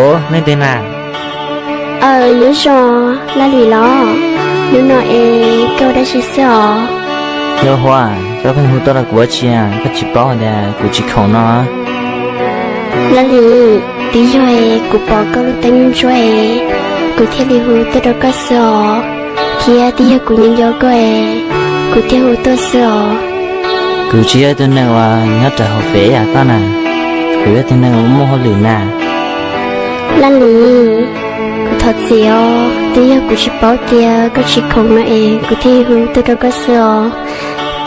Ov, nej twg na? Aw, nyob zoo, Laj Lis los? Hnub no es koj ua dab tsi xwb os? Nkauj Huab, koj pheej hu tuaj rau kuv ua dab tsi? Koj tsis paub hais tias kuv tsis khoom no? Laj Lis, twb yog es kuv pom koj lub teeb ntsuab es kuv thiaj li hu tuaj rau koj xwb os, thiab twb yog kuv nyob nco koj es kuv thiaj hu tuaj xwb os. Kuv tsis yog ib tug neeg uas nyob rau hauv fem yam koj na, kuv yog tus neeg uas muaj hauj lwm na. Laj Lis, kuv thov txim os, twb yog kuv tsis paub tias koj tsis khoom no es kuv thiaj hu tuaj rau koj xwb os.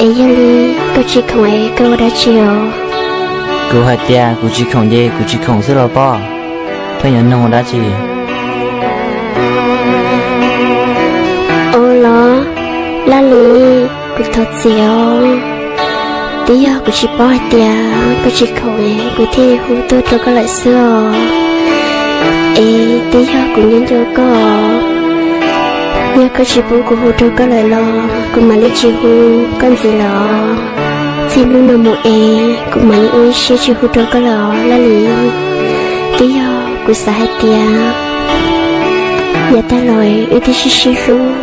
Es yog li koj tsis khoom es koj ua dab tsi os? Kuv hais tias kuv tsis khoom ces kuv tsis khoom xwb los pob, pheej yuav nug ua dab tsi? Ua los, Laj Lis, kuv thov txim os, twb yog kuv tsis paub hais tias koj tsis khoom es kuv thiaj hu tuaj rau koj lawm xwb os. Es twb yog kuv nyob nco koj, yog koj tsis pub kuv hu rau koj lawm los kuv mam li tsis hu koj ntxiv lawm os. Txij hnub no mus es kuv mam li ua ib siab tsis hu rau koj lawm os Laj Lis. Twb yog kuv xav hais tias yav tag los wb twb sib sib hlub,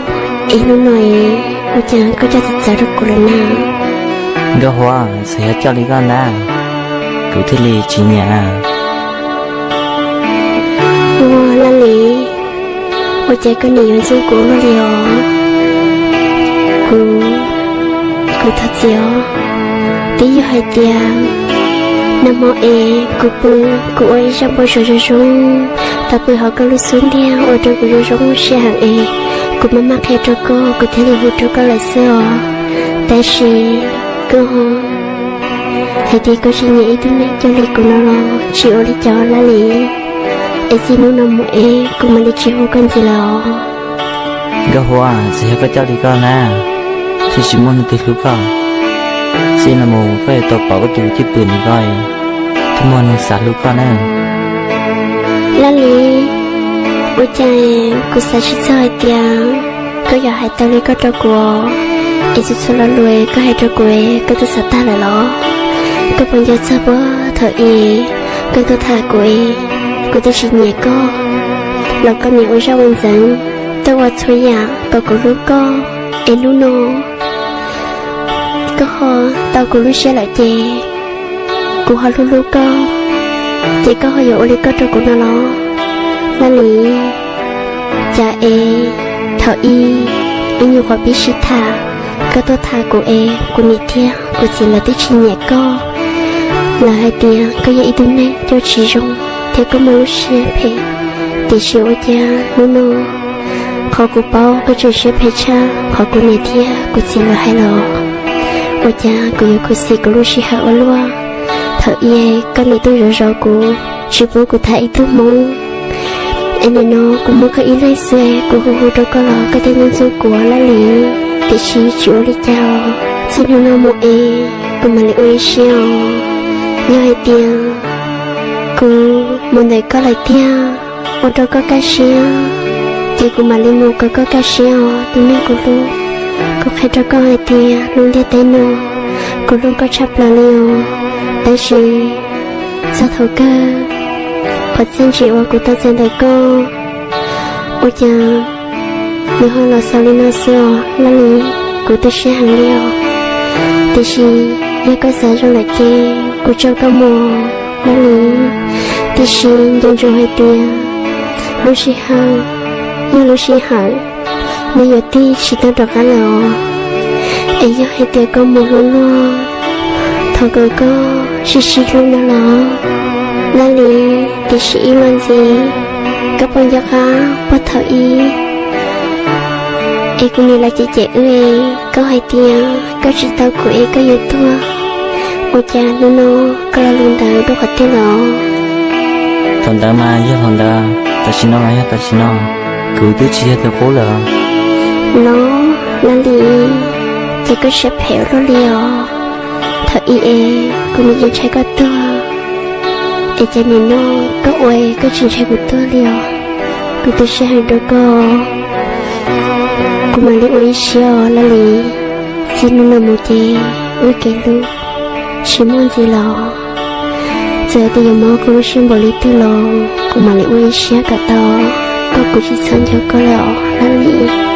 es hnub no es ua cas koj coj txawv txawv rau kuv lawm na? Nkauj Huab, txawm yog coj li koj ntag, kuv thiaj li tsis nyiam na. Ua Laj Lis, ua cas koj nim yuav ntxub kuv luaj li os? Kuv, kuv thov txim os. Twb yog hais tias nag hmo es kuv pw, kuv ua ib zaj npau suav zoo zoo, tau pw hauv koj lub xub ntiag ua rau kuv zoo zoo siab heev es kuv maj mam qhia rau koj, kuv thiaj li hu rau koj lawm xwb os. Tab sis koj hais tias koj tsis nyiam ib tug neeg coj li kuv no los tsis ua li cas Laj Lis. Es txij hnub no mus es kuv mam li tsis hu koj ntxiv lawm os. Nkauj Huab, txawm yog koj coj li koj na, thiaj tsis muaj neeg twg hlub koj. Txij no mus koj yuav tau pom koj tus cwj pwm ntawm koj, thiaj muaj neeg xav hlub koj na. Laj Lis, ua cas kuv xav tsis txog hais tias koj yuav hais tau li koj rau kuv, es txhua txhua lo lus koj hais rau kuv koj twb xav tag lawm los? Koj puas nco txog puag thaum ub koj tuaj tham kuv es kuv twb tsis nyiam koj los koj nim ua zaj ua ntxeev tuaj ua txhua yam kom kuv hlub koj, es hnub no koj ho tau kuv lub siab lawm ces kuv ho hlub hlub koj, ces koj ho yuav ua li koj rau kuv no los? Laj Lis, cas es thaum ub ib nyuag qhuav pib sib tham, koj tuaj tham kuv es kuv niam thiab kuv txiv lawv twb tsis nyiam koj. Lawv hais tias koj yog ib tug neeg coj tsis zoo thiab koj muaj lub siab phem. Tiam sis ua cas hnub no qhov kuv paub koj tseem siab phem tshaj qhov kuv niam thiab kuv txiv lawv hais los? Ua cas kuv yuav khuv xim kuv lub sij hawm ua luaj? Thaum ub koj niam tuaj zov zov kuv, tsis pub kuv tham ib tug hmoob, es nim no kuv muaj koj ib leeg xwb, kuv hu hu rau koj los koj thiaj ntxub kuv Laj Lis. Tiam sis tsis ua li cas, txij hnub no mus es kuv mam li ua ib siab os. Yog hais tias kuv mus ntawm koj lawm tiag, ua rau koj kaj siab, ces kuv mam li mus kom koj kaj siab os tus neeg kuv hlub. Kuv qhia rau koj hais tias lub ntiaj teb no kuv hlub koj tshaj plaws li os. Tab sis txog thaum kawg, qhov txiaj ntsim uas kuv tau txais ntawm koj, ua cas nws ho los xaus li no xwb os Laj Lis. Kuv tu siab heev li os. Tiam sis yog koj xav zoo lawm ces kuv tso koj mus Laj Lis. Tiam sis nco ntsoov hais tias lub sij hawm yog lub sij hawm, nws yuav tig tsis tau rov qab lawm os. Es yog hais tias koj mus hlub luag, thov kom koj sib sib hlub no los Laj Lis. Tiam sis ib los ntxiv, koj puas nco qab puag thaum ub es kuv niam lawv cem cem wb, koj hais tias koj tsis tau kuv es koj yuav tuag, ua cas hnub no koj lo lus ntawd dua qhov twg los? Thaum ntawd mas yog thaum ntawd, tam sim no mas yog tam sim no, kuv twb tsis yog tus qub lawm. Los Laj Lis, ces koj siab phem ua luaj li os. Thaum ub es kuv nim yeej ntshai koj tuag, es cas nim no koj ua koj tsis ntshai kuv tuag li os. Kuv tu siab heev rau koj, kuv mam li ua ib siab os Laj Lis. Txij hnub no mus ces wb kev hlub tsis muaj ntxiv los? Txawm tias yuav mob kuv lub siab npaum li twg los kuv mam li ua ib siab kom tau, koj kuv tsis txhob nco koj lawm os Laj Lis.